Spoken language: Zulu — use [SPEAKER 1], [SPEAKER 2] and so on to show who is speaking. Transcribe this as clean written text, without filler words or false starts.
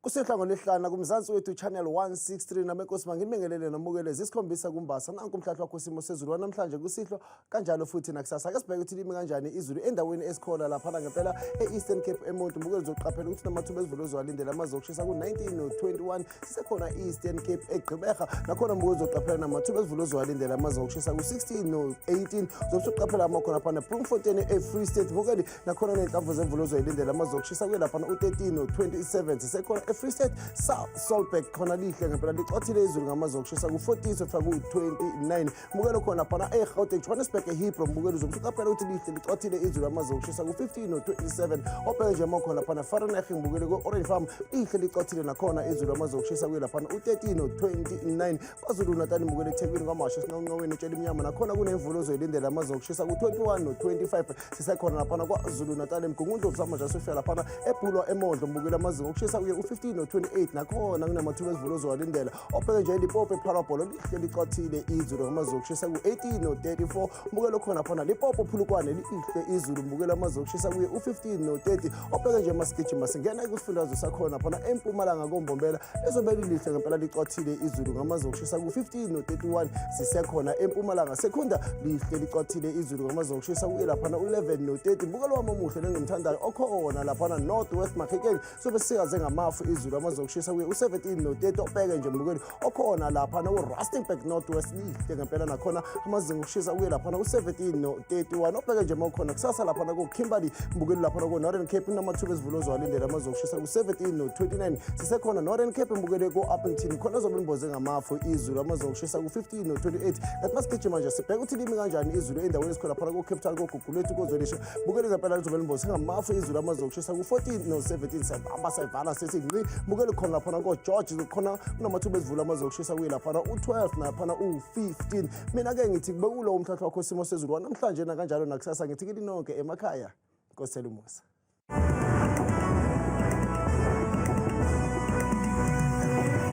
[SPEAKER 1] Kusihlwa ngolwesihlanu kuMzansi Wethu Channel 163 namenkosi manginibingelele nomukele zisikhombisa kuMbasa nanku umhlahlo wakho simo sezulu wanamhlanje kusihlwa kanjalo futhi nakusasa. Ake sibheke ukuthi limi kanjani izulu endaweni esikhona laphana ngempela e-Eastern Cape eMonti. Mbukeli uzoqaphela ukuthi namathuba ezivula ozowalindela amazinga okushisa ku-19 no-21. Sisekhona e-Eastern Cape eGqeberha, nakhona mbukeli uzoqaphela namathuba ezivula ozowalindela amazinga okushisa ku-16 no-18. Uzobe usuqaphela amakhona phana Bloemfontein e-Free State, mbukeli, nakhona ney'nhlamvu zemvula ozoyilindela amazinga okushisa kuye laphana u-13 no-27. Sisekhona e-Free State Solberg, khona lihle ngempela licothile izulu ngamazinga okushisa ku-14 sofika ku-29. Mbukelo khona phana eGauteng, Johannesburg, eHebron, mbukelo uzobe usuqaphela ukuthi lihle licothile izulu amazinga okushisa ku-15 no-27. Obheke nje makhona phana Vereeniging, ngibukele ku-Orange Farm, lihle licothile nakhona izulu amazinga okushisa kuye laphana u-13 no-29. KwaZulu Natal, mbukele eThekwini, KwaMashu, eSinqonqoweni, etshela imnyama, nakhona kunemvula ozoyilindela amazinga okushisa ku-21 no-25. Sisekhona laphana KwaZulu Natal eMgungundlovu, samanje sifika laphana eBhulwa eMondlo, mbukele amazinga okushisa kuye u-15 no-28, nakhona kunamathuba ezivula ozowalindela. Obheke nje eLimpopo ePhalaborwa, lihle licothile izulu ngamazinga okushisa ku-18 no-34. Mbukelo khona phana Limpopo Polokwane, lihle izulu, mbukelo amazinga okushisa kuye u-15 no-30. Obheke nje masigijima singena kwisifundazwe sakhona phana eMpumalanga koMbombela, lizobe lilihle ngempela licothile izulu ngamazinga okushisa ku-15 no-31. Sisekhona eMpumalanga Secunda, lihle licothile izulu ngamazinga okushisa kuye laphana u-11 no-30. Mbukelo wami omuhle nengimthandayo okhona laphana North West Mahikeng, sobe sikaze ngamafu izulu amazinga okushisa kuye u-17 no-30. Obheke nje mbukeli okhona laphana ku-Rustenburg North West, lihle ngempela nakhona amazinga okushisa kuye laphana u-17 no-31. Obheke nje mawukhona kusasa laphana ku-Kimberley, mbukeli, laphana ku-Northern Cape, kunamathuba ezivulo ozowalindela amazinga okushisa ku-17 no-29. Sisekhona Northern Cape, mbukeli, ku-Upington, khona zobe limboze ngamafu izulu amazinga okushisa ku-15 no-28. Kanti masigijima nje sibheke ukuthi limi kanjani izulu endaweni esikhona laphana ko-Cape Town, koGugulethu, koZwelisha, mbukeli, ngempela lizobe limboze ngamafu izulu amazinga okushisa ku-14 no-17. Siyabamba sayivala sithi ngqi, mbukeli, khona laphana ko-George, khona kunamathuba ezivula amazinga okushisa kuye laphana u-12 naphana u-15. Mina-ke ngithi kube kulowo umhlahlo wakho simo sezulu wanamhlanje nakanjalo nakusasa. Ngithi kini nonke emakhaya, Nkosi umusa.